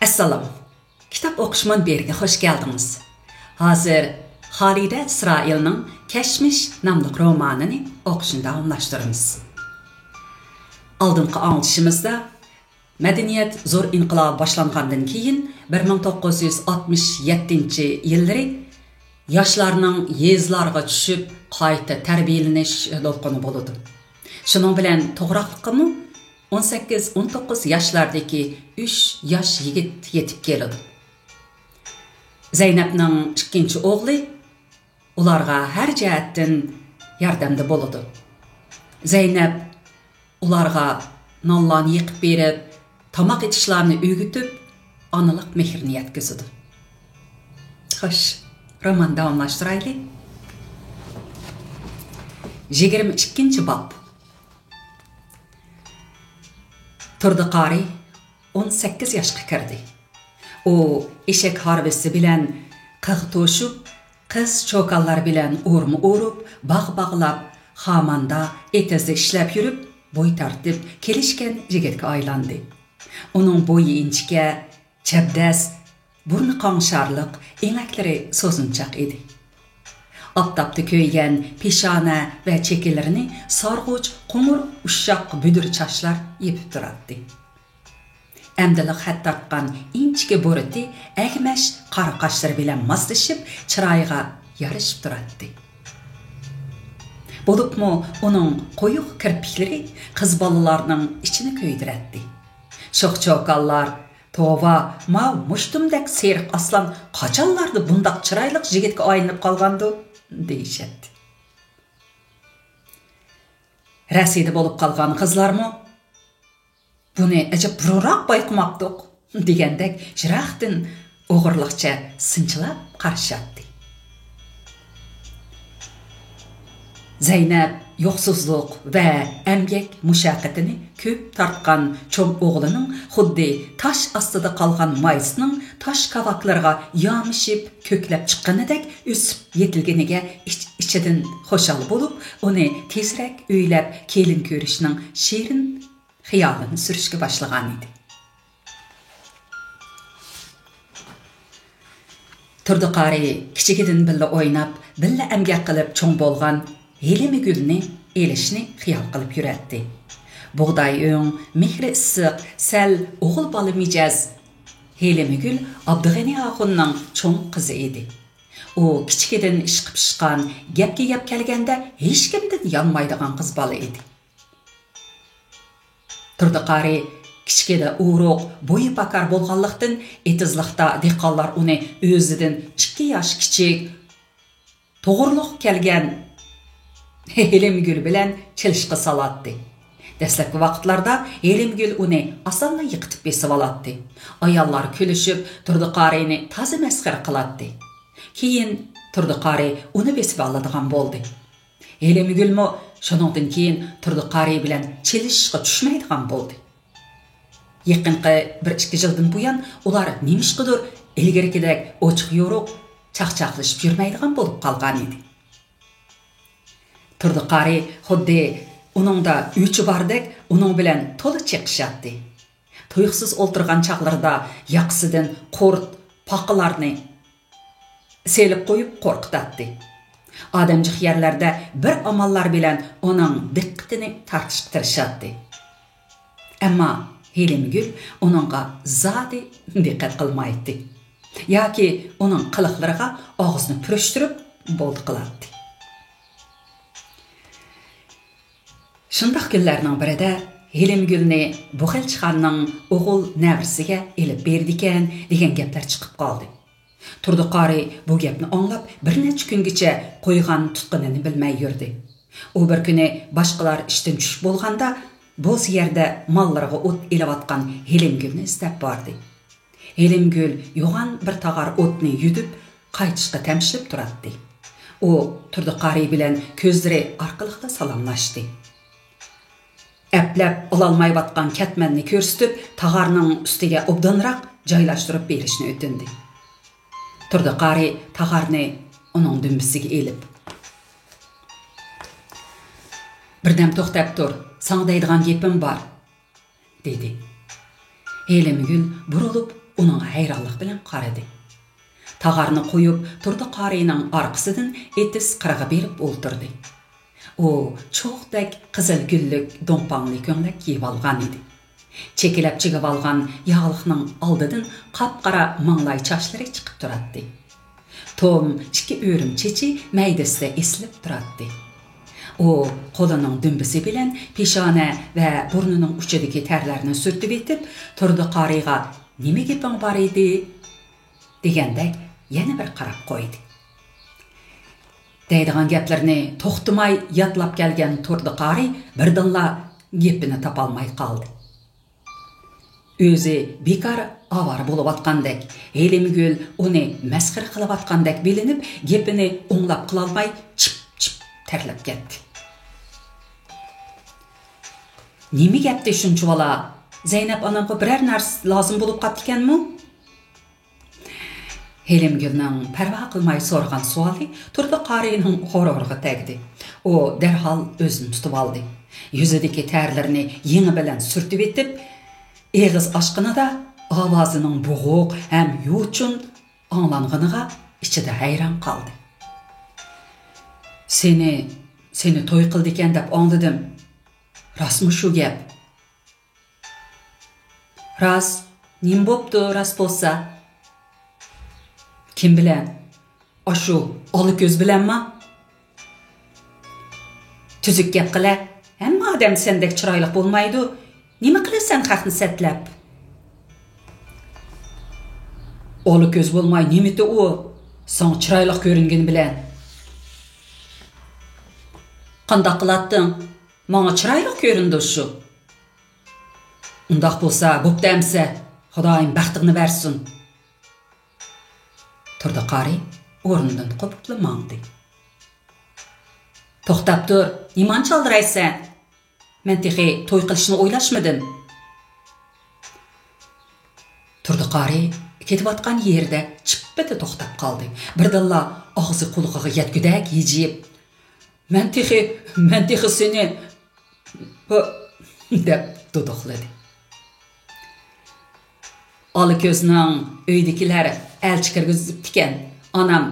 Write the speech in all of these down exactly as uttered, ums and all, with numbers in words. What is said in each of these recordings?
ئەسسالام. كىتاب ئوقۇش مۇنبىرىگە خۇش كەلدىڭىز. ھازىر خالىدە ئىسرائىلنىڭ كەشمىش ناملىق رومانىنى ئوقۇشنى داۋاملاشتۇرىمىز. ئالدىنقى ئاڭلىتىشىمىزدا مەدەنىيەت زور ئىنقىلابى باشلانغاندىن كېيىن، بىر مىڭ توققۇز يۈز ئاتمىش يەتتىنچى يىللىرى ياشلارنىڭ يېزىلارغا چۈشۈپ، قايتا تەربىيەلىنىش دولقۇنى بولىدۇ. شۇنىڭ بىلەن توغراقلىققىمۇ ئون سەككىز، ئون توققۇز ياشلاردىكى ئۈچ ياش يىگىت يېتىپ كېلىدۇ. زەينەپنىڭ ئىككىنچى ئوغلى ئۇلارغا ھەر جەھەتتىن ياردەمدە بولىدۇ. زەينەپ ئۇلارغا نانلارنى يېقىپ بېرىپ، تاماق ئېتىشلارنى ئۆگىتىپ، ئانىلىق مېھرىنى يەتكۈزىدۇ. خوش، روماننى داۋاملاشتۇرايلى. يىگىرمە ئىككىنچى باب. تۇردى قارى ئون سەككىز ياشقا كىردى. ئۇ ئېشەك ھارۋىسى بىلەن قىغ توشۇپ، قىز چوكانلار بىلەن ئورما ئورۇپ، باغ باغلاپ، خاماندا، ئېتىزدا ئىشلەپ يۈرۈپ، بوي تارتىپ كېلىشكەن يىگىتكە ئايلاندى. ئۇنىڭ بويى ئىنچىكە، چەبدەس، بۇرنى قاڭشارلىق، ئېڭەكلىرى سوزۇنچاق ئىدى. ئاپتاپتا كۆيگەن پېشانە ۋە چېكىلىرىنى سارغۇچ قوڭۇر ئۇششاق بۈدۈر چاچلار يېپىپ تۇراتتى. ئەمدىلا خەت تارتقان ئىنچىكە بۇرۇتى ئەگمەش قارا قاشلىرى بىلەن ماسلىشىپ، چىرايىغا يارىشىپ تۇراتتى. بولۇپمۇ ئۇنىڭ قويۇق كىرپىكلىرى قىز بالىلارنىڭ ئىچىنى كۆيدۈرەتتى. شوخ چوكانلار، «توۋا، ماۋۇ مۇشتۇمدەك سېرىق ئاسلان قاچانلاردا بۇنداق چىرايلىق يىگىتكە ئايلىنىپ قالغاندۇ؟» دېيىشەتتى. رەسىدە بولۇپ قالغان قىزلارمۇ، «بۇنى ئەجەب بۇرۇنراق بايقىماپتۇق» دېگەندەك يىراقتىن ئوغرىلىقچە سىنچىلاپ قارىشاتتى. زەينەپ يوقسۇزلۇق ۋە ئەمگەك مۇشەققىتىنى كۆپ تارتقان چوڭ ئوغلىنىڭ خۇددى تاش ئاستىدا قالغان مايسىنىڭ تاش كاۋاكلىرىغا يامىشىپ كۆكلەپ چىققىنىدەك ئۆسۈپ يېتىلگىنىگە ئىچ-، ئىچىدىن خۇشال بولۇپ، ئۇنى تېزرەك ئۆيلەپ كېلىن كۆرۈشنىڭ شېرىن خىيالىنى سۈرۈشكە باشلىغانىدى. تۇردى قارى كىچىكىدىن بىللە ئويناپ، بىللە ئەمگەك قىلىپ چوڭ بولغان ھېلىمگۈلنى ئېلىشنى خىيال قىلىپ يۈرەتتى. بۇغداي ئۆڭ، مېھرى ئىسسىق، سەل ئوغۇل بالا مىجەز ھېلىمگۈل ئابدۇغېنى ئاخۇننىڭ چوڭ قىزى ئىدى. ئۇ كىچىكىدىن ئىشقا پىشقان، گەپكە گەپ كەلگەندە ھېچكىمدىن يانمايدىغان قىز بالا ئىدى. تۇردى قارى كىچىكىدە ئورۇق، بويى پاكار بولغانلىقتىن، ئېتىزلىقتا دېھقانلار ئۇنى ئۆزىدىن ئىككى ياش كىچىك، توغرىلىق كەلگەن ھېلىمگۈل بىلەن چېلىشقا سالاتتى. دەسلەپكى ۋاقىتلاردا ھېلىمگۈل ئۇنى ئاسانلا يىقىتىپ بېسىۋالاتتى. ئاياللار كۈلۈشۈپ، تۇردى قارىنى تازا مەسخىرە قىلاتتى. كېيىن تۇردى قارى ئۇنى بېسىۋالىدىغان بولدى. ھېلىمگۈلمۇ شۇنىڭدىن كېيىن تۇردى قارى بىلەن چېلىشىشقا چۈشمەيدىغان بولدى. يېقىنقى بىر ئىككى يىلدىن بۇيان ئۇلار نېمىشقىدۇر ئىلگىرىكىدەك ئوچۇق-يورۇق، چاقچاقلىشىپ يۈرمەيدىغان بولۇپ قالغانىدى. تۇردى قارى خۇددى ئۇنىڭدا ئۆچى باردەك ئۇنىڭ بىلەن تولا چېقىشاتتى. تۇيۇقسىز ئولتۇرغان چاغلىرىدا ياقىسىدىن قۇرت، پاقىلارنى سېلىپ قويۇپ قورقۇتاتتى. ئادەم جىق يەرلەردە بىر ئاماللار بىلەن ئۇنىڭ دىققىتىنى تارتىشقا تىرىشاتتى. ئەمما ھېلىمگۈل ئۇنىڭغا زادى دىققەت قىلمايتتى. ياكى ئۇنىڭ قىلىقلىرىغا ئاغزىنى پۈرۈشتۈرۈپ بولدى قىلاتتى. شۇنداق كۈنلەرنىڭ بىرىدە ھېلىمگۈلنى بۇغىلچىخاننىڭ ئوغۇل نەۋرىسىگە ئېلىپ بېرىدىكەن دېگەن گەپلەر چىقىپ قالدى. تۇردى قارى بۇ گەپنى ئاڭلاپ بىر نەچچە كۈنگىچە قويغان تۇتقىنىنى بىلمەي يۈردى. ئۇ بىر كۈنى باشقىلار ئىشتىن چۈشۈپ بولغاندا، بوز يەردە ماللىرىغا ئوت ئېلىۋاتقان ھېلىمگۈلنى ئىزدەپ باردى. ھېلىمگۈل يوغان بىر تاغار ئوتنى يۈدۈپ، قايتىشقا تەمشىلىپ تۇراتتى. ئۇ تۇردى قارى بىلەن كۆزلىرى ئارقىلىقلا سالاملاشتى. ئەپلەپ ئالالمايۋاتقان كەتمەننى كۆرسىتىپ، تاغارنىڭ ئۈستىگە ئوبدانراق جايلاشتۇرۇپ بېرىشنى ئۆتۈندى. تۇردى قارى تاغارنى ئۇنىڭ دۈمبىسىگە ئېلىپ، «بىردەم توختاپ تۇر، ساڭا دەيدىغان گېپىم بار» دېدى. ھېلىمگۈل بۇرۇلۇپ ئۇنىڭغا ھەيرانلىق بىلەن قارىدى. تاغارنى قويۇپ، تۇردى قارىينىڭ ئارقىسىدىن ئېتىز قىرىغا بېرىپ ئولتۇردى. ئۇ چوغدەك قىزىل گۈللۈك دوڭپاڭلى كۆڭلەك كىيىۋالغان ئىدى. چېكىلەپ چىگىۋالغان ياغلىقنىڭ ئالدىدىن قاپقارا ماڭلاي چاچلىرى چىقىپ تۇراتتى. توم ئىككى ئۆرۈم چېچى مەيدىسىدە ئېسىلىپ تۇراتتى. ئۇ قولىنىڭ دۈمبىسى بىلەن پېشانە ۋە بۇرنىنىڭ ئۇچىدىكى تەرلەرنى سۈرتۈۋېتىپ، تۇردى قارىيغا، «نېمە گېپىڭ بار ئىدى؟» دېگەندەك يەنە بىر قاراپ قويدى. دەيدىغان گەپلىرىنى توختىماي يادلاپ كەلگەن تۇردى قارىي بىردىنلا گېپىنى تاپالماي قالدى. ئۆزى بىكار ئاۋارە بولۇۋاتقاندەك، ھېلىمگۈل ئۇنى مەسخىرە قىلىۋاتقاندەك بىلىنىپ، گېپىنى ئوڭلاپ قىلالماي چىپ-چىپ تەرلەپ كەتتى. «نېمە گەپتى شۇنچىۋالا؟ زەينەپ ئانامغا بىرەر نەرسە لازىم بولۇپ قاپتىكەنمۇ؟» ھېلىمگۈلنىڭ پەرۋا قىلماي سورىغان سوئالى تۇردى قارىينىڭ غۇرۇرىغا تەگدى. ئۇ دەرھال ئۆزىنى تۇتۇۋالدى. يۈزىدىكى تەرلىرىنى يېڭى بىلەن سۈرتۈۋېتىپ، ئېغىز ئاچقىنىدا ئاۋازىنىڭ بوغۇق ھەم يوچۇن ئاڭلانغىنىغا ئىچىدە ھەيران قالدى. «سېنى، سېنى توي قىلىدىكەن دەپ ئاڭلىدىم. راستمۇ شۇ گەپ؟» «راست. نېمە بوپتۇ، راست بولسا؟» «كىم بىلەن؟ ئاشۇ ئالا كۆز بىلەنما؟» «تۈزۈك گەپ قىلە. ھەممە ئادەم سەندەك چىرايلىق بولمايدۇ. نېمە قىلىسەن خەقنى سەتلەپ؟» «ئالا كۆز بولماي نېمىتى ئۇ؟ ساڭا چىرايلىق كۆرۈنگىنى بىلەن.» «قانداق قىلاتتىڭ؟ ماڭا چىرايلىق كۆرۈندى شۇ.» «ئۇنداق بولسا بوپتۇ ئەمسە، خۇدايىم بەختىڭنى بەرسۇن.» تۇردى قارىي ئورنىدىن قوپۇپلا ماڭدى. «توختاپ تۇر، نېمانچە ئالدىرايسەن؟ مەن تېخى توي قىلىشنى ئويلاشمىدىم.» تۇردى قارىي كېتىۋاتقان يېرىدە چىپپىدە توختاپ قالدى. بىردىنلا ئاغزى قۇلىقىغا يەتكۈدەك ھىجىيىپ، «مەن تېخى، مەن تېخى سېنى، بۇ،» دەپ دۇدۇقلىدى. «ئالا كۆزنىڭ ئۆيىدىكىلەر ئەلچى كىرگۈزۈپتىكەن. ئانام،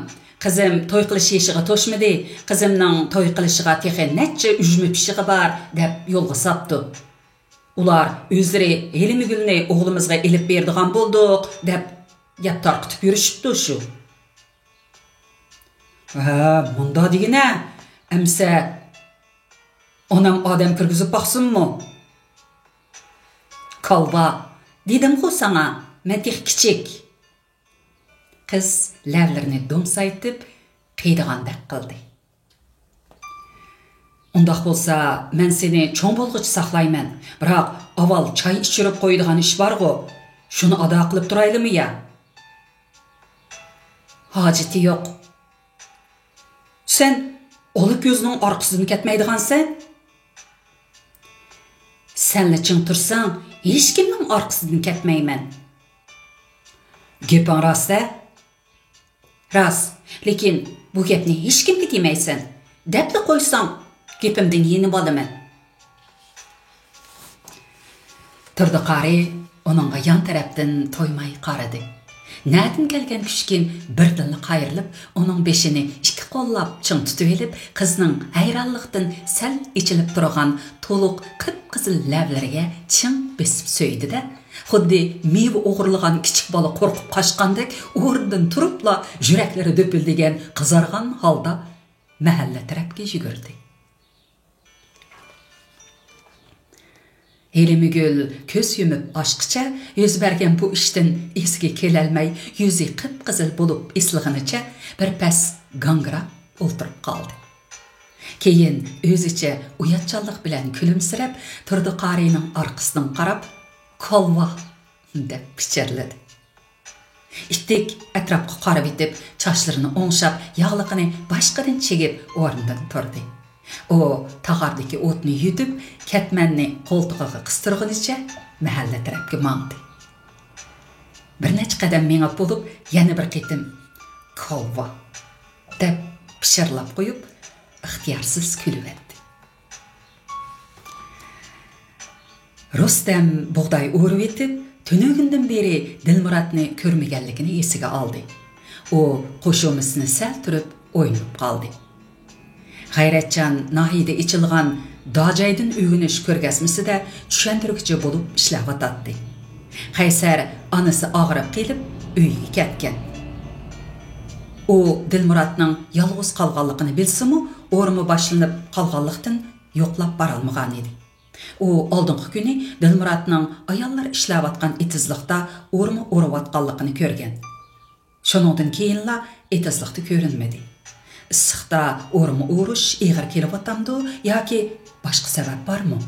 قىزىم توي قىلىش يېشىغا توشمىدى، قىزىمنىڭ توي قىلىشىغا تېخى نەچچە ئۈجمە پىششىقى بار، دەپ يولغا ساپتۇ. ئۇلار ئۆزلىرى ھېلىمگۈلنى ئوغلىمىزغا ئېلىپ بېرىدىغان بولدۇق، دەپ گەپ تارقىتىپ يۈرۈشۈپتۇ شۇ.» «ھە، مۇنداق دېگىنە، ئەمسە ئانام ئادەم كىرگۈزۈپ باقسۇنمۇ؟» «كالۋا، دېدىمغۇ ساڭا، مەن تېخى كىچىك.» قىز لەۋلىرىنى دومسايتىپ، قىيىدىغاندەك قىلدى. «ئۇنداق بولسا، مەن سېنى چوڭ بولغۇچە ساقلايمەن. بىراق، ئاۋۋال چاي ئىچۈرۈپ قويىدىغان ئىش بارغۇ، شۇنى ئادا قىلىپ تۇرايلىمۇ يا؟» «ھاجىتى يوق.» «سەن ئالا كۆزنىڭ ئارقىسىدىن كەتمەيدىغانسەن.» «سەنلا چىڭ تۇرساڭ، ھېچكىمنىڭ ئارقىسىدىن كەتمەيمەن.» «گېپىڭ راست-ە؟» «راست، لېكىن بۇ گەپنى ھېچكىمگە دېمەيسەن. دەپلا قويساڭ، گېپىمدىن يېنىۋالىمەن.» تۇردى قارىي ئۇنىڭغا يان تەرەپتىن تويماي قارىدى. نەدىن كەلگەن كۈچكىن بىردىنلا قايرىلىپ، ئۇنىڭ بېشىنى ئىككى قوللاپ چىڭ تۇتۇۋېلىپ، قىزنىڭ ھەيرانلىقتىن سەل ئېچىلىپ تۇرغان تولۇق قىپقىزىل لەۋلىرىگە چىڭ بېسىپ سۆيدى-دە، خۇددى مېۋە ئوغرىلىغان كىچىك بالا قورقۇپ قاچقاندەك ئورنىدىن تۇرۇپلا، يۈرەكلىرى دۈپۈلدىگەن قىزارغان ھالدا مەھەللە تەرەپكە يۈگۈردى. ھېلىمگۈل كۆز يۇمۇپ ئاچقىچە يۈز بەرگەن بۇ ئىشتىن ئېسىگە كېلەلمەي، يۈزى قىپقىزىل بولۇپ ئېسىلغىنىچە بىر پەس گاڭگىراپ ئولتۇرۇپ قالدى. كېيىن ئۆزىچە ئۇياتچانلىق بىلەن كۈلۈمسىرەپ، تۇردى قارىينىڭ ئارقىسىدىن قاراپ، «كالۋا!» دەپ پىچىرلىدى. ئىتتىك ئەتراپقا قارىۋېتىپ، چاچلىرىنى ئوڭشاپ، ياغلىقىنى باشقىدىن چىگىپ، ئورنىدىن تۇردى. ئۇ تاغاردىكى ئوتنى يۈدۈپ، كەتمەننى قولتۇقىغا قىستۇرغىنىچە مەھەللە تەرەپكە ماڭدى. بىر نەچچە قەدەم مېڭىپ بولۇپ، يەنە بىر قېتىم «كالۋا!» دەپ پىچىرلاپ قويۇپ، ئىختىيارسىز كۈلۈۋەتتى. رۇستەم بۇغداي ئورۇۋېتىپ، تۈنۈگۈندىن بېرى دىلمۇراتنى كۆرمىگەنلىكىنى ئېسىگە ئالدى. ئۇ قوشۇمىسىنى سەل تۈرۈپ ئويلىنىپ قالدى. غەيرەتجان ناھىيىدە ئېچىلغان داجايدىن ئۆگىنىش كۆرگەزمىسىدە چۈشەندۈرگۈچى بولۇپ ئىشلەۋاتاتتى. قەيسەر ئانىسى ئاغرىپ قېلىپ ئۆيىگە كەتكەن. ئۇ دىلمۇراتنىڭ يالغۇز قالغانلىقىنى بىلسىمۇ، ئورما باشلىنىپ قالغانلىقتىن يوقلاپ بارالمىغانىدى. ئۇ ئالدىنقى كۈنى دىلمۇراتنىڭ ئاياللار ئىشلەۋاتقان ئېتىزلىقتا ئورما ئورۇۋاتقانلىقىنى كۆرگەن. شۇنىڭدىن كېيىنلا ئېتىزلىقتا كۆرۈنمىدى. ئىسسىقتا ئورما ئورۇش ئېغىر كېلىۋاتامدۇ ياكى باشقا سەۋەب بارمۇ؟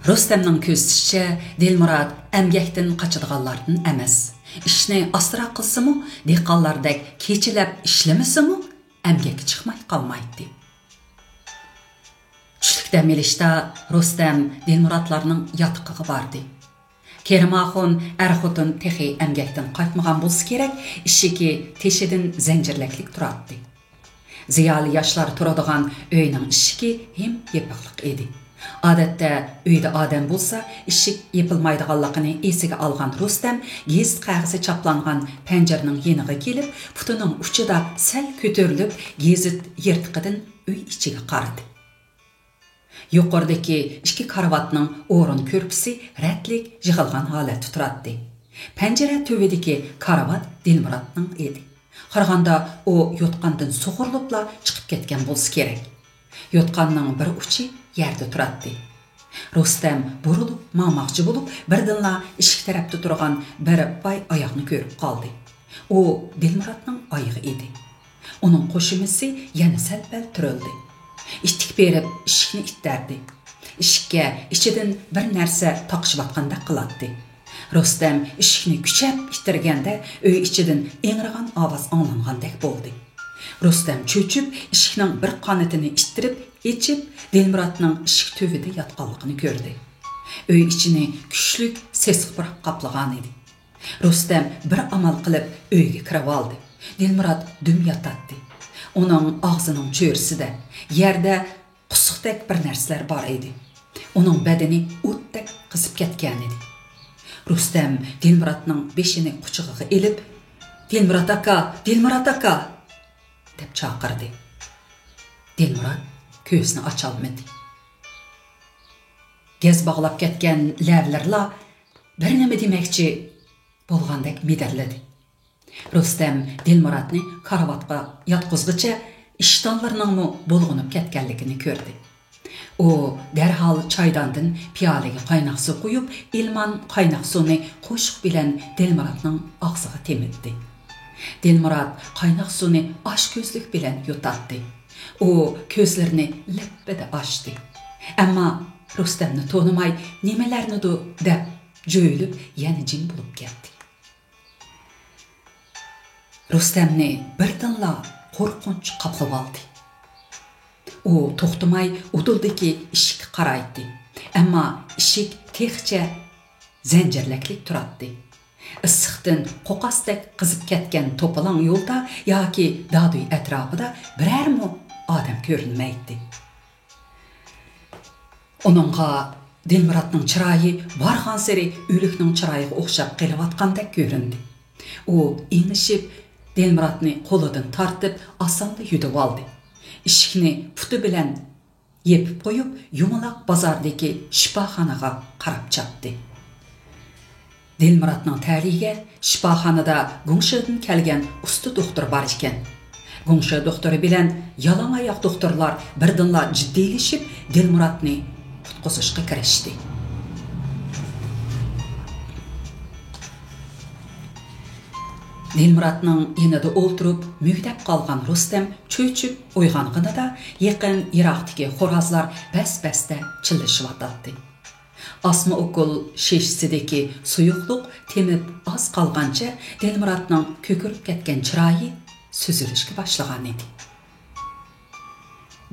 رۇستەمنىڭ كۆزىتىشىچە، دىلمۇرات ئەمگەكتىن قاچىدىغانلاردىن ئەمەس. ئىشنى ئاستىراق قىلسىمۇ، دېھقانلاردەك كېچىلەپ ئىشلىمىسىمۇ، ئەمگەككە چىقماي قالمايتتى. چۈشلۈك دەم ئېلىشتا رۇستەم دىلمۇراتلارنىڭ ياتىقىغا باردى. كېرىم ئاخۇن ئەر-خوتۇن تېخى ئەمگەكتىن قايتمىغان بولسا كېرەك، ئىشىكى تېشىدىن زەنجىرلەكلىك تۇراتتى. زىيالىي ياشلار تۇرىدىغان ئۆينىڭ ئىشىكى ھىم يېپىقلىق ئىدى. ئادەتتە ئۆيدە ئادەم بولسا ئىشىك يېپىلمايدىغانلىقىنى ئېسىگە ئالغان رۇستەم گېزىت قەغىزى چاپلانغان پەنجىرىنىڭ يېنىغا كېلىپ، پۇتىنىڭ ئۇچىدا سەل كۆتۈرۈلۈپ، گېزىت يىرتىقىدىن ئۆي ئىچىگە قارىدى. يۇقىرىدىكى ئىككى كارىۋاتنىڭ ئورۇن كۆرپىسى رەتلىك يىغىلغان ھالەتتە تۇراتتى. پەنجىرە تۈۋىدىكى كارىۋات دىلمۇراتنىڭ ئىدى. قارىغاندا ئۇ يوتقاندىن سۇغۇرۇلۇپلا چىقىپ كەتكەن بولسا كېرەك. يوتقاننىڭ بىر ئۇچى يەردە تۇراتتى. رۇستەم بۇرۇلۇپ ماڭماقچى بولۇپ، بىردىنلا ئىشىك تەرەپتە تۇرغان بىر پاي ئاياغنى كۆرۈپ قالدى. ئۇ دىلمۇراتنىڭ ئايىغى ئىدى. ئۇنىڭ قوشۇمىسى يەنە سەل-پەل تۈرۈلدى. ئىتتىك بېرىپ ئىشىكنى ئىتتەردى. ئىشىككە ئىچىدىن بىر نەرسە تاقىشىۋاتقاندەك قىلاتتى. رۇستەم ئىشىكنى كۈچەپ ئىتتەرگەندە، ئۆي ئىچىدىن ئىڭرىغان ئاۋاز ئاڭلانغاندەك بولدى. رۇستەم چۆچۈپ، ئىشىكنىڭ بىر قانىتىنى ئىتتىرىپ ئېچىپ، دىلمۇراتنىڭ ئىشىك تۈۋىدە ياتقانلىقىنى كۆردى. ئۆي ئىچىنى كۈچلۈك سېسىق پۇراق قاپلىغانىدى. رۇستەم بىر ئامال قىلىپ ئۆيگە كىرىۋالدى. دىلمۇرات دۈم ياتاتتى. ئۇنىڭ ئاغزىنىڭ چۆرىسىدە، يەردە قۇسۇقتەك بىر نەرسىلەر بار ئىدى. ئۇنىڭ بەدىنى ئوتتەك قىزىپ كەتكەنىدى. رۇستەم دىلمۇراتنىڭ بېشىنى قۇچىقىغا ئېلىپ، «دىلمۇرات ئاكا! دىلمۇرات ئاكا!» دەپ چاقىردى. دىلمۇرات كۆزىنى ئاچالمىدى. گەز باغلاپ كەتكەن لەۋلىرىلا بىر نېمە دېمەكچى بولغاندەك مىدىرلىدى. رۇستەم دىلمۇراتنى كارىۋاتقا ياتقۇزغىچە ئىشتانلىرىنىڭمۇ بۇلغىنىپ كەتكەنلىكىنى كۆردى. ئۇ دەرھال چايداندىن پىيالىگە قايناق سۇ قۇيۇپ، ئىلمان قايناق سۇنى قوشۇق بىلەن دىلمۇراتنىڭ ئاغزىغا تېمىتتى. دىلمۇرات قايناق سۇنى ئاچ كۆزلۈك بىلەن يۇتاتتى. ئۇ كۆزلىرىنى لەپپىدە ئاچتى. ئەمما رۇستەمنى تونۇماي، نېمىلەرنىدۇ دەپ جۆيلۈپ، يەنە جىم بولۇپ كەتتى. رۇستەمنى بىردىنلا قورقۇنچ قاپلىۋالدى. ئۇ توختىماي ئۇدۇلدىكى ئىشىككە قارايتتى. ئەمما ئىشىك تېخىچە زەنجىرلەكلىك تۇراتتى. ئىسسىقتىن قوقاستەك قىزىپ كەتكەن توپىلاڭ يولدا ياكى دادۈي ئەتراپىدا بىرەرمۇ ئادەم كۆرۈنمەيتتى. ئۇنىڭغا دىلمۇراتنىڭ چىرايى بارغانسېرى ئۆلۈكنىڭ چىرايىغا ئوخشاپ قېلىۋاتقاندەك كۆرۈندى. ئۇ ئېڭىشىپ، دىلمۇراتنى قولىدىن تارتىپ، ئاسانلا يۈدۈۋالدى. ئىشىكنى پۇتى بىلەن يېپىپ قويۇپ، يۇمىلاق بازاردىكى شىپاخانىغا قاراپ چاپتى. دىلمۇراتنىڭ تەلىيىگە شىپاخانىدا گۇڭشېدىن كەلگەن ئۇستا دوختۇر بار ئىكەن. گۇڭشې دوختۇرى بىلەن يالاڭ ئاياق دوختۇرلار بىردىنلا جىددىيلىشىپ، دىلمۇراتنى قۇتقۇزۇشقا كىرىشتى. دىلمۇراتنىڭ يېنىدا ئولتۇرۇپ مۈگدەپ قالغان رۇستەم چۆچۈپ ئويغانغىنىدا، يېقىن-يىراقتىكى خورازلار بەس-بەستە چىللىشىۋاتاتتى. ئاسما ئوكۇل شېشىسىدىكى سۇيۇقلۇق تېمىپ ئاز قالغانچە، دىلمۇراتنىڭ كۆكىرىپ كەتكەن چىرايى سۈزۈلۈشكە باشلىغانىدى.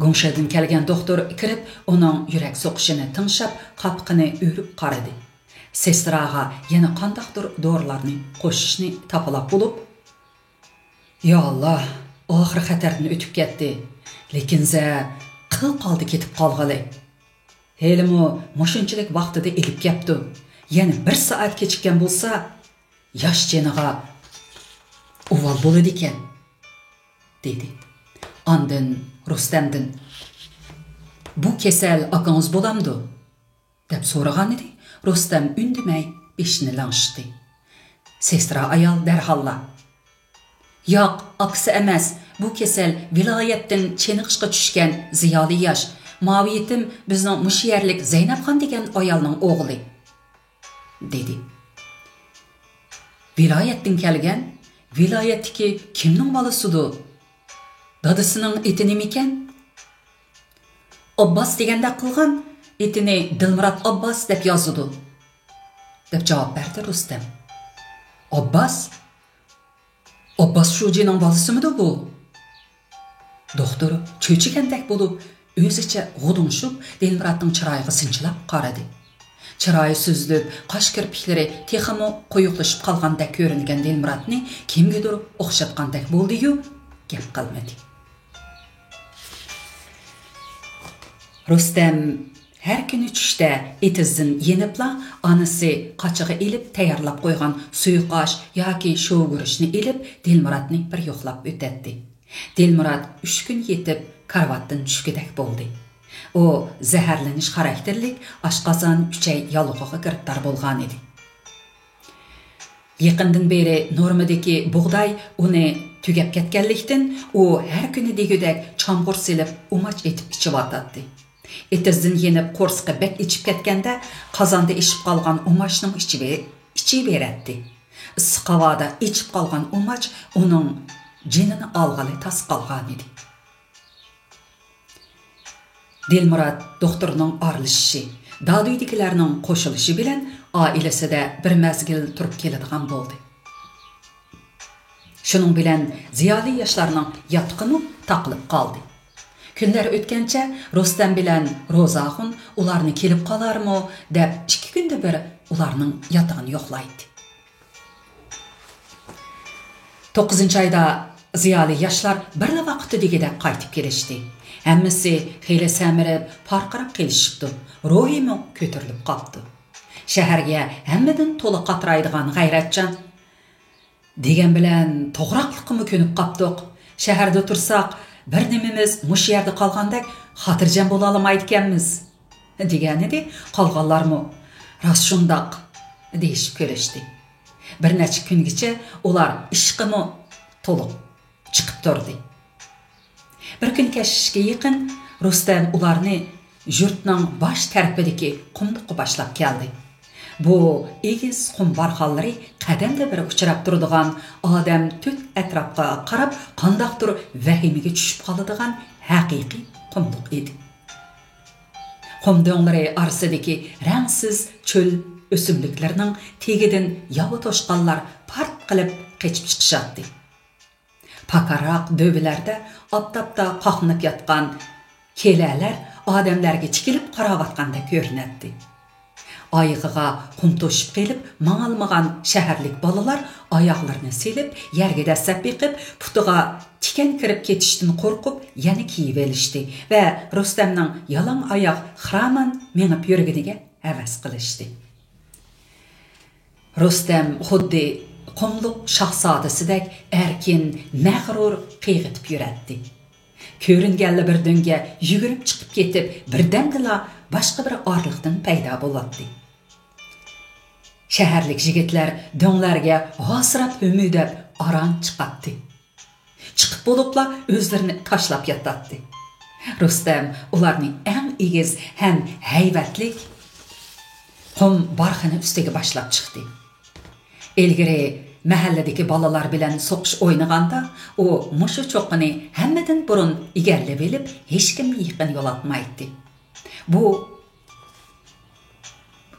گۇڭشېدىن كەلگەن دوختۇر كىرىپ، ئۇنىڭ يۈرەك سوقۇشىنى تىڭشاپ، قاپىقىنى ئۆرۈپ قارىدى. سېستراغا يەنە قانداقتۇر دورىلارنى قوشۇشنى تاپىلاپ بولۇپ، يا ئاللا، ئاخىرى خەتەردىن ئۆتۈپ كەتتى. لېكىن زە قىل قالدى كېتىپ قالغىلى. ھېلىمۇ مۇشۇنچىلىك ۋاقتىدا ئېلىپ كەپتۇ. يەنە بىر سائەت كېچىككەن بولسا، ياش جېنىغا ئۇۋال بولىدىكەن، دېدى. ئاندىن رۇستەمدىن، بۇ كېسەل ئاكىڭىز بولامدۇ؟ دەپ سورىغانىدى. رۇستەم ئۈندىمەي بېشىنى لىڭشىتتى. سېسترا ئايال دەرھاللا، ياق، ئاكىسى ئەمەس، بۇ كېسەل ۋىلايەتتىن چېنىقىشقا چۈشكەن زىيالىي ياش، ماۋۇ يېتىم بىزنىڭ مۇشۇ يەرلىك زەينەپخان دېگەن ئايالنىڭ ئوغلى، دېدى. ۋىلايەتتىن كەلگەن؟ ۋىلايەتتىكى كىمنىڭ بالىسىدۇ؟ دادىسىنىڭ ئېتى نېمىكەن؟ ئابباس دېگەندەك قىلغان، ئېتىنى دىلمۇرات ئابباس دەپ يازىدۇ، دەپ جاۋاب بەردى رۇستەم. ئابباس؟ ئابباس شۇجىنىڭ بالىسىمىدۇ بۇ؟ دوختۇر چۆچۈگەندەك بولۇپ، ئۆزىچە غۇدۇڭشۇپ، دىلمۇراتنىڭ چىرايىغا سىنچىلاپ قارىدى. چىرايى سۈزۈلۈپ، قاش كىرپىكلىرى تېخىمۇ قويۇقلىشىپ قالغاندەك كۆرۈنگەن دىلمۇراتنى كىمگىدۇر ئوخشاتقاندەك بولدى-يۇ، گەپ قىلمىدى. رۇستەم ھەر كۈنى چۈشتە ئېتىزدىن يېنىپلا، ئانىسى قاچىغا ئېلىپ تەييارلاپ قويغان سۇيۇقئاش ياكى شوۋىگۈرۈچنى ئېلىپ، دىلمۇراتنى بىر يوقلاپ ئۆتەتتى. دىلمۇرات ئۈچ كۈن يېتىپ، كارىۋاتتىن چۈشكۈدەك بولدى. ئۇ زەھەرلىنىش خاراكتېرلىك ئاشقازان ئۈچەي ياللۇغىغا گىرىپتار بولغانىدى. يېقىندىن بېرى نورمىدىكى بۇغداي ئۇنى تۈگەپ كەتكەنلىكتىن، ئۇ ھەر كۈنى دېگۈدەك چامغۇر سېلىپ، ئۇماچ ئېتىپ ئىچىۋاتاتتى. ئېتىزدىن يېنىپ، قورسىقى بەك ئېچىپ كەتكەندە، قازاندا ئېشىپ قالغان ئۇماچنىمۇ ئىچىۋې-، ئىچىۋېرەتتى. ئىسسىق ھاۋادا ئېچىپ قالغان ئۇماچ ئۇنىڭ جېنىنى ئالغىلى تاس قالغانىدى. دىلمۇرات دوختۇرنىڭ ئارىلىشىشى، دادۈيدىكىلەرنىڭ قوشۇلۇشى بىلەن ئائىلىسىدە بىر مەزگىل تۇرۇپ كېلىدىغان بولدى. شۇنىڭ بىلەن زىيالىي ياشلارنىڭ ياتىقىمۇ تاقىلىپ قالدى. كۈنلەر ئۆتكەنچە رۇستەم بىلەن روزاخۇن ئۇلارنى كېلىپ قالارمۇ دەپ ئىككى كۈندە بىر ئۇلارنىڭ ياتىقىنى يوقلايتتى. توققۇزىنچى ئايدا زىيالىي ياشلار بىرلا ۋاقىتتا دېگۈدەك قايتىپ كېلىشتى. ھەممىسى خېلى سەمرىپ، پارقىراپ قېلىشىپتۇ. روھىمۇ كۆتۈرۈلۈپ قاپتۇ. شەھەرگە ھەممىدىن تولا قاترايدىغان غەيرەتجان، دېگەن بىلەن توغراقلىققىمۇ كۆنۈپ قاپتۇق. شەھەردە تۇرساق، بىر نېمىمىز مۇشۇ يەردە قالغاندەك خاتىرجەم بولالمايدىكەنمىز، دېگەنىدى. قالغانلارمۇ، راست شۇنداق، دېيىشىپ كۈلۈشتى. بىر نەچچە كۈنگىچە ئۇلار ئىشقىمۇ تولۇق چىقىپ تۇردى. بىر كۈنى كەچكە يېقىن رۇستەم ئۇلارنى يۇرتنىڭ باش تەرىپىدىكى قۇملۇققا باشلاپ كەلدى. بۇ ئېگىز قۇم بارخانلىرى قەدەمدە بىر ئۇچراپ تۇرىدىغان، ئادەم تۆت ئەتراپقا قاراپ قانداقتۇر ۋەھىمىگە چۈشۈپ قالىدىغان ھەقىقىي قۇملۇق ئىدى. قۇم دۆڭلىرى ئارىسىدىكى رەڭسىز چۆل ئۆسۈملۈكلىرىنىڭ تېگىدىن ياۋا توشقانلار پارت قىلىپ قېچىپ چىقىشاتتى. پاكارراق دۆۋىلەردە ئاپتاپتا قاقلىنىپ ياتقان كېلەلەر ئادەملەرگە تىكىلىپ قاراۋاتقاندەك كۆرۈنەتتى. ئايىغىغا قۇم توشۇپ قېلىپ ماڭالمىغان شەھەرلىك بالىلار ئاياغلىرىنى سېلىپ، يەرگە دەسسەپ بېقىپ، پۇتىغا تىكەن كىرىپ كېتىشتىن قورقۇپ، يەنە كىيىۋېلىشتى ۋە رۇستەمنىڭ يالاڭ ئاياغ خىرامان مېڭىپ يۈرگىنىگە ھەۋەس قىلىشتى. رۇستەم خۇددى قۇملۇق شاھزادىسىدەك ئەركىن، مەغرۇر قىيغىتىپ يۈرەتتى. كۆرۈنگەنلا بىر دۆڭگە يۈگۈرۈپ چىقىپ كېتىپ، بىردەمدىلا باشقا بىر ئارىلىقتىن پەيدا بولاتتى. شەھەرلىك يىگىتلەر دۆڭلەرگە ھاسىراپ، ھۆمۈدەپ ئاران چىقاتتى. چىقىپ بولۇپلا ئۆزلىرىنى تاشلاپ ياتاتتى. رۇستەم ئۇلارنى ئەڭ ئېگىز ھەم ھەيۋەتلىك قۇم بارخىنى ئۈستىگە باشلاپ چىقتى. ئىلگىرى مەھەللىدىكى بالىلار بىلەن سوقۇش ئوينىغاندا، ئۇ مۇشۇ چوققىنى ھەممىدىن بۇرۇن ئىگىلىۋېلىپ، ھېچكىمنى يېقىن يولاتمايتتى. بۇ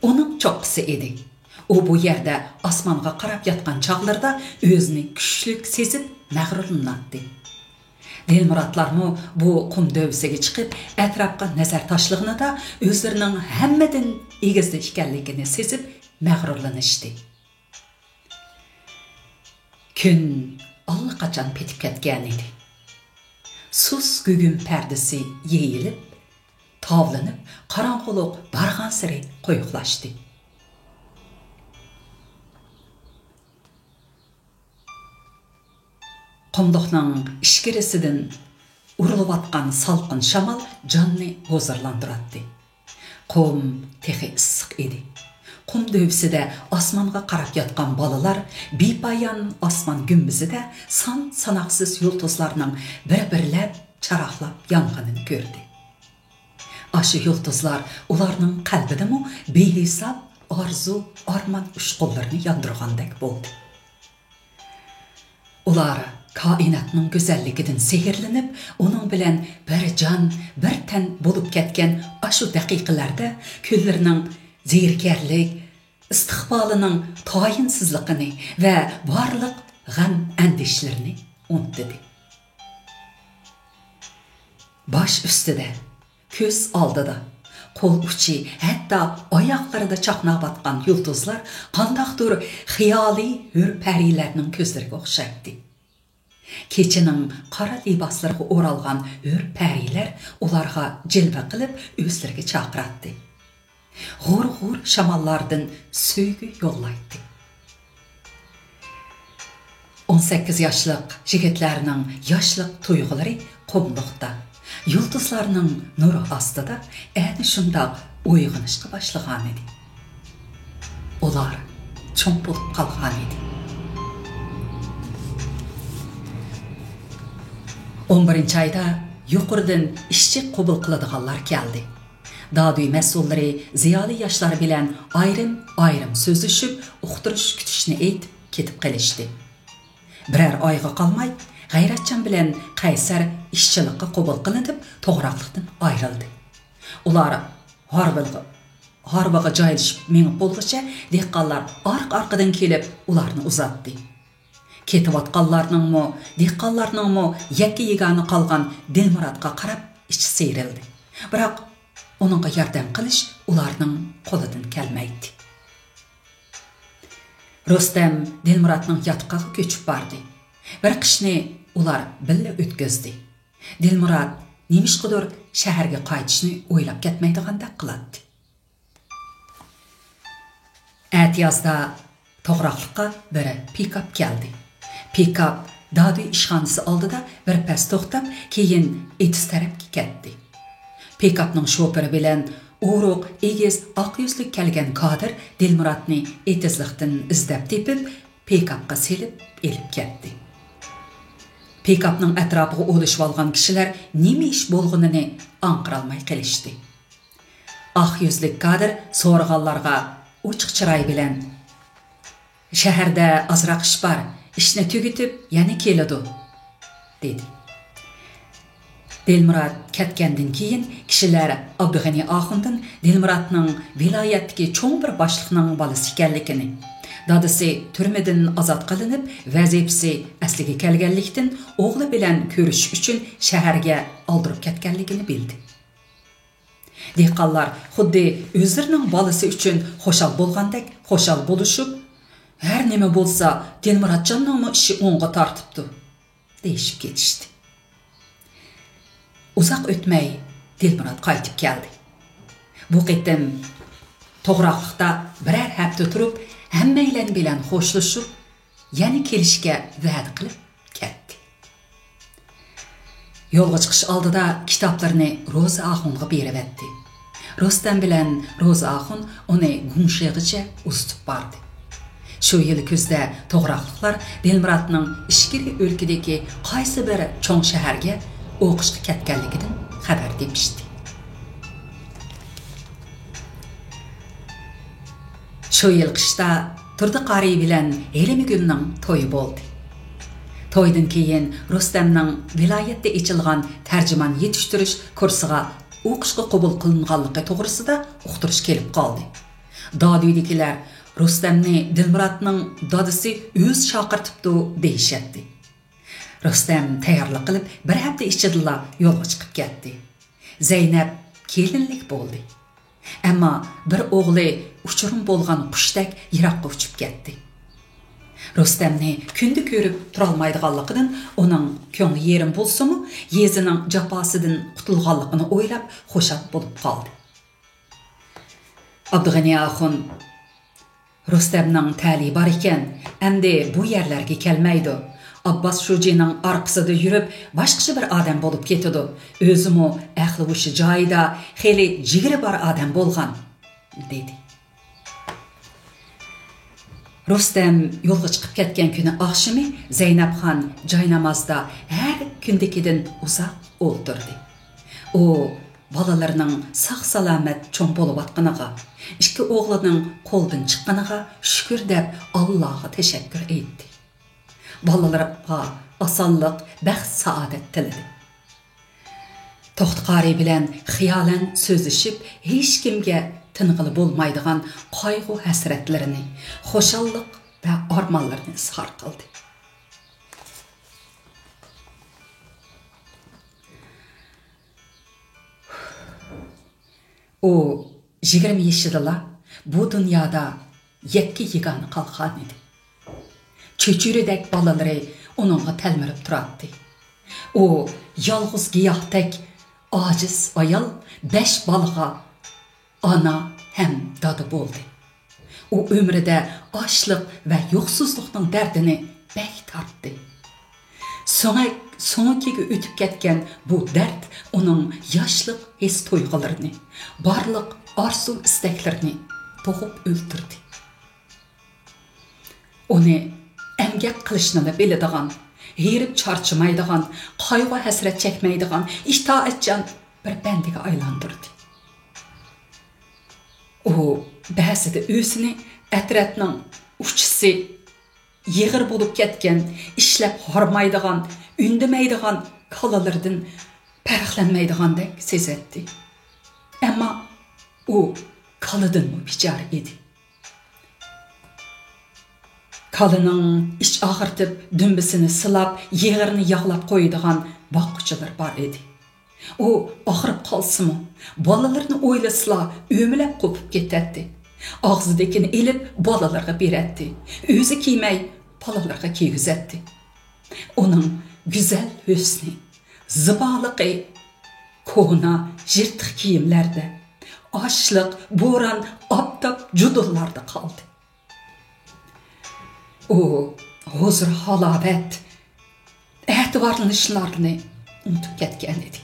ئۇنىڭ چوققىسى ئىدى. ئۇ بۇ يەردە ئاسمانغا قاراپ ياتقان چاغلىرىدا ئۆزىنى كۈچلۈك سېزىپ مەغرۇرلىناتتى. دىلمۇراتلارمۇ بۇ قۇم دۆۋىسىگە چىقىپ، ئەتراپقا نەزەر تاشلىغىنىدا ئۆزلىرىنىڭ ھەممىدىن ئېگىزدە ئىكەنلىكىنى سېزىپ مەغرۇرلىنىشتى. كۈن ئاللىقاچان پېتىپ كەتكەنىدى. سۇس گۇگۇم پەردىسى يېيىلىپ، تاۋلىنىپ، قاراڭغۇلۇق بارغانسېرى قويۇقلاشتى. قۇملۇقنىڭ ئىچكىرىسىدىن ئۇرۇلۇۋاتقان سالقىن شامال جاننى ھۇزۇرلاندۇراتتى. قۇم تېخى ئىسسىق ئىدى. قۇم دۆۋىسىدە ئاسمانغا قاراپ ياتقان بالىلار بىپايان ئاسمان گۈمبىزىدە سان-ساناقسىز يۇلتۇزلارنىڭ بىر-بىرلەپ چاراقلاپ يانغىنىنى كۆردى. ئاشۇ يۇلتۇزلار ئۇلارنىڭ قەلبىدىمۇ بىھېساب ئارزۇ، ئارمان ئۇچقۇنلىرىنى ياندۇرغاندەك بولدى. ئۇلار كائىناتنىڭ گۈزەللىكىدىن سېھىرلىنىپ، ئۇنىڭ بىلەن بىر جان، بىر تەن بولۇپ كەتكەن ئاشۇ دەقىقىلەردە كۈنلىرىنىڭ زېرىكەرلىك، ئىستىقبالىنىڭ تايىنسىزلىقىنى ۋە بارلىق غەم-ئەندىشىلىرىنى ئۇنتۇدى. باش ئۈستىدە، كۆز ئالدىدا، قول ئۇچى، ھەتتا ئاياغلىرىدا چاقناۋاتقان يۇلتۇزلار قانداقتۇر خىيالىي ھۆر پەرىلەرنىڭ كۆزلىرىگە ئوخشايتتى. كېچىنىڭ قارا لىباسلىرىغا ئورالغان ھۆر پەرىلەر ئۇلارغا جىلۋە قىلىپ ئۆزلىرىگە چاقىراتتى. غۇر-غۇر شاماللاردىن سۆيگۈ يوللايتتى. ئون سەككىز ياشلىق يىگىتلەرنىڭ ياشلىق تۇيغۇلىرى قۇملۇقتا، يۇلتۇزلارنىڭ نۇرى ئاستىدا ئەنە شۇنداق ئويغىنىشقا باشلىغانىدى. ئۇلار چوڭ بولۇپ قالغانىدى. ئون بىرىنچى ئايدا يۇقىرىدىن ئىشچى قوبۇل قىلىدىغانلار كەلدى. دادۈي مەسئۇللىرى زىيالىي ياشلار بىلەن ئايرىم-ئايرىم سۆزلىشىپ، ئۇقتۇرۇش كۈتۈشنى ئېيتىپ كېتىپ قېلىشتى. بىرەر ئايغا قالماي، غەيرەتجان بىلەن قەيسەر ئىشچىلىققا قوبۇل قىلىنىپ، توغراقلىقتىن ئايرىلدى. ئۇلار ھارۋىلغا، ھارۋىغا جايلىشىپ مېڭىپ بولغۇچە، دېھقانلار ئارقا-ئارقىدىن كېلىپ، ئۇلارنى ئۇزاتتى. كېتىۋاتقانلارنىڭمۇ، دېھقانلارنىڭمۇ يەككە-يېگانە قالغان دىلمۇراتقا قاراپ ئىچى سىيرىلدى. بىراق ئۇنىڭغا ياردەم قىلىش ئۇلارنىڭ قولىدىن كەلمەيتتى. رۇستەم دىلمۇراتنىڭ ياتىقىغا كۆچۈپ باردى. بىر قىشنى ئۇلار بىللە ئۆتكۈزدى. دىلمۇرات نېمىشقىدۇر شەھەرگە قايتىشنى ئويلاپ كەتمەيدىغاندەك قىلاتتى. ئەتىيازدا توغراقلىققا بىر پىكاپ كەلدى. پىكاپ دادۈي ئىشخانىسى ئالدىدا بىر پەس توختاپ، كېيىن ئېتىز تەرەپكە كەتتى. پىكاپنىڭ شوپۇرى بىلەن ئورۇق، ئېگىز، ئاق يۈزلۈك كەلگەن كادىر دىلمۇراتنى ئېتىزلىقتىن ئىزدەپ تېپىپ، پىكاپقا سېلىپ ئېلىپ كەتتى. پىكاپنىڭ ئەتراپىغا ئولىشىۋالغان كىشىلەر نېمە ئىش بولغىنىنى ئاڭقىرالماي قېلىشتى. ئاق يۈزلۈك كادىر سورىغانلارغا ئوچۇق چىراي بىلەن، «شەھەردە ئازراق ئىش بار، ئىشنى تۈگىتىپ يەنە كېلىدۇ» دېدى. دىلمۇرات كەتكەندىن كېيىن، كىشىلەر ئابدۇغېنى ئاخۇندىن دىلمۇراتنىڭ ۋىلايەتتىكى چوڭ بىر باشلىقنىڭ بالىسى ئىكەنلىكىنى، دادىسى تۈرمىدىن ئازاد قىلىنىپ، ۋەزىپىسى ئەسلىگە كەلگەنلىكتىن، ئوغلى بىلەن كۆرۈشۈش ئۈچۈن شەھەرگە ئالدۇرۇپ كەتكەنلىكىنى بىلدى. دېھقانلار خۇددى ئۆزلىرىنىڭ بالىسى ئۈچۈن خۇشال بولغاندەك خۇشال بولۇشۇپ، «ھەر نېمە بولسا، دىلمۇراتجاننىڭمۇ ئىشى ئوڭغا تارتىپتۇ» دېيىشىپ كېتىشتى. ئۇزاق ئۆتمەي، دىلمۇرات قايتىپ كەلدى. بۇ قېتىم توغراقلىقتا بىرەر ھەپتە تۇرۇپ، ھەممەيلەن بىلەن خوشلىشىپ، يەنە كېلىشكە ۋەدە قىلىپ كەتتى. يولغا چىقىش ئالدىدا كىتابلىرىنى روزا ئاخۇنغا بېرىۋەتتى. رۇستەم بىلەن روزا ئاخۇن ئۇنى گۇڭشېغىچە ئۇزىتىپ باردى. شۇ يىل كۈزدە توغراقلىقلار دىلمۇراتنىڭ ئىچكىرى ئۆلكىدىكى قايسى بىر چوڭ شەھەرگە ئوقۇشقا كەتكەنلىكىدىن خەۋەر تېپىشتى. شۇ يىل قىشتا تۇردى قارىي بىلەن ھېلىمگۈلنىڭ تويى بولدى. تويدىن كېيىن رۇستەمنىڭ ۋىلايەتتە ئېچىلغان تەرجىمان يېتىشتۈرۈش كۇرسىغا ئوقۇشقا قوبۇل قىلىنغانلىقى توغرىسىدا ئۇقتۇرۇش كېلىپ قالدى. دادۈيدىكىلەر رۇستەمنى دىلمۇراتنىڭ دادىسى ئۆزى چاقىرتىپتۇ دېيىشەتتى. رۇستەم تەييارلىق قىلىپ، بىر ھەپتە ئىچىدىلا يولغا چىقىپ كەتتى. زەينەپ كېلىنلىك بولدى. ئەمما بىر ئوغلى ئۇچۇرۇم بولغان قۇشتەك يىراققا ئۇچۇپ كەتتى. رۇستەمنى كۈندە كۆرۈپ تۇرالمايدىغانلىقىدىن ئۇنىڭ كۆڭلى يېرىم بولسىمۇ، يېزىنىڭ جاپاسىدىن قۇتۇلغانلىقىنى ئويلاپ خۇشال بولۇپ قالدى. ئابدۇغېنى ئاخۇن، رۇستەمنىڭ تەلىيى بار ئىكەن، ئەمدى بۇ يەرلەرگە كەلمەيدۇ. ئابباس شۇجىنىڭ ئارقىسىدا يۈرۈپ، باشقىچە بىر ئادەم بولۇپ كېتىدۇ. ئۆزىمۇ ئەقلى ھوشى جايىدا، خېلى جىگىرى بار ئادەم بولغان، دېدى. رۇستەم يولغا چىقىپ كەتكەن كۈنى ئاخشىمى زەينەپخان جاينامازدا ھەر كۈندىكىدىن ئۇزاق ئولتۇردى. ئۇ بالىلىرىنىڭ ساق-سالامەت چوڭ بولۇۋاتقىنىغا، ئىككى ئوغلىنىڭ قولدىن چىققىنىغا شۈكۈر دەپ ئاللاغا تەشەككۈر ئېيتتى. بالىلىرىغا ئاسانلىق، بەخت-سائادەت تىلىدى. توختى قارى بىلەن خىيالەن سۆزلىشىپ، ھېچكىمگە تىنغىلى بولمايدىغان قايغۇ-ھەسرەتلىرىنى، خۇشاللىق ۋە ئارمانلىرىنى ئىزھار قىلدى. ئۇ يىگىرمە يېشىدىلا بۇ دۇنيادا يەككە-يېگانە قالغانىدى. چۆچۈرىدەك بالىلىرى ئۇنىڭغا تەلمۈرۈپ تۇراتتى. ئۇ يالغۇز گىياھتەك ئاجىز ئايال، بەش بالىغا ئانا ھەم دادا بولدى. ئۇ ئۆمرىدە ئاچلىق ۋە يوقسۇزلۇقنىڭ دەردىنى بەك تارتتى. سۆڭەك، سۆڭىكىگە ئۆتۈپ كەتكەن بۇ دەرد ئۇنىڭ ياشلىق ھېس-تۇيغۇلىرىنى، بارلىق ئارزۇ-ئىستەكلىرىنى بوغۇپ ئۆلتۈردى. ئۇنى ئەمگەك قىلىشنىلا بىلىدىغان، ھېرىپ چارچىمايدىغان، قايغۇ-ھەسرەت چەكمەيدىغان ئىتائەتچان بىر بەندىگە ئايلاندۇردى. ئۇ بەزىدە ئۆزىنى ئەترەتنىڭ ئۇچىسى، يېغىر بولۇپ كەتكەن، ئىشلەپ ھارمايدىغان، ئۈندىمەيدىغان كالىلىرىدىن پەرقلەنمەيدىغاندەك سېزەتتى. ئەمما ئۇ كالىدىنمۇ بىچارە ئىدى. كالىنىڭ ئىچ ئاغرىتىپ، دۈمبىسىنى سىلاپ، يېغىرىنى ياغلاپ قويىدىغان باققۇچىلىرى بار ئىدى. ئۇ ئاغرىپ قالسىمۇ، بالىلىرىنى ئويلىسىلا ئۆمىلەپ قوپۇپ كېتەتتى. ئاغزىدىكىنى ئېلىپ بالىلىرىغا بېرەتتى. ئۆزى كىيمەي بالىلىرىغا كىيگۈزەتتى. ئۇنىڭ گۈزەل ھۆسنى، زىبالىقى كونا، يىرتىق كىيىملەردە، ئاچلىق، بوران، ئاپتاپ، جۇدۇنلاردا قالدى. ئۇ ھۇزۇر-ھالاۋەت، ئەتىۋارلىنىشلارنى ئۇنتۇپ كەتكەن ئىدى.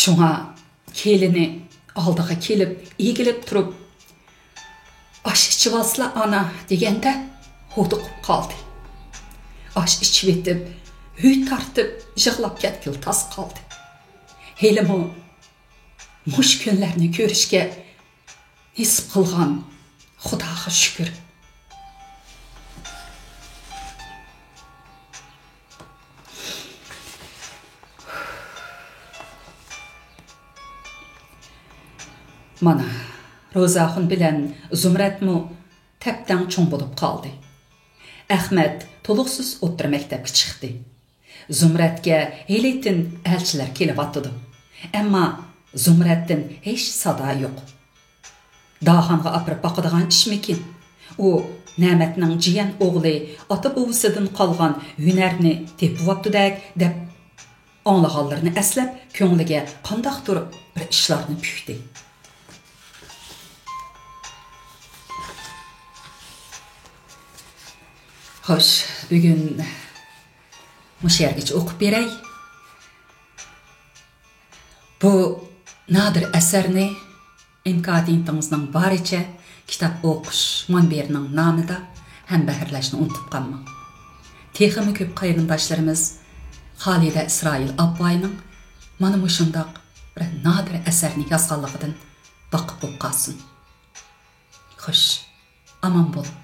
شۇڭا كېلىنى ئالدىغا كېلىپ، ئېگىلىپ تۇرۇپ، «ئاش ئىچىۋالسىلا، ئانا» دېگەندە، ھودۇقۇپ قالدى. ئاش ئىچىۋېتىپ، ھۈي تارتىپ يىغلاپ كەتكىلى تاس قالدى. ھېلىمۇ مۇشۇ كۈنلەرنى كۆرۈشكە نېسىپ قىلغان خۇداغا شۈكۈر. مانا، روزاخۇن بىلەن زۇمرەتمۇ تەپتەڭ چوڭ بولۇپ قالدى. ئەخمەت تولۇقسىز ئوتتۇرا مەكتەپكە چىقتى. زۇمرەتكە ھېلىتىن ئەلچىلەر كېلىۋاتىدۇ. ئەمما زۇمرەتتىن ھېچ سادا يوق. داخانغا ئاپىرىپ باقىدىغان ئىشمىكىن؟ ئۇ نەمەتنىڭ جىيەن ئوغلى ئاتا-بوۋىسىدىن قالغان ھۈنەرنى تېپىۋاپتۇدەك دەپ ئاڭلىغانلىرىنى ئەسلەپ، كۆڭلىگە قانداقتۇر بىر ئىشلارنى پۈكتى. خوش، بۈگۈن مۇشۇ يەرگىچە ئوقۇپ بېرەي. بۇ نادىر ئەسەرنى ئىمكانىيىتىڭىزنىڭ بارىچە كىتاب ئوقۇش مۇنبىرىنىڭ نامىدا ھەمبەھىرلەشنى ئۇنتۇپ قالماڭ. تېخىمۇ كۆپ قېرىنداشلىرىمىز خالىدە ئىسرائىل ئاپاينىڭ مانا مۇشۇنداق بىر نادىر ئەسەرنى يازغانلىقىدىن ۋاقىپ بولۇپ قالسۇن. خوش، ئامان بول.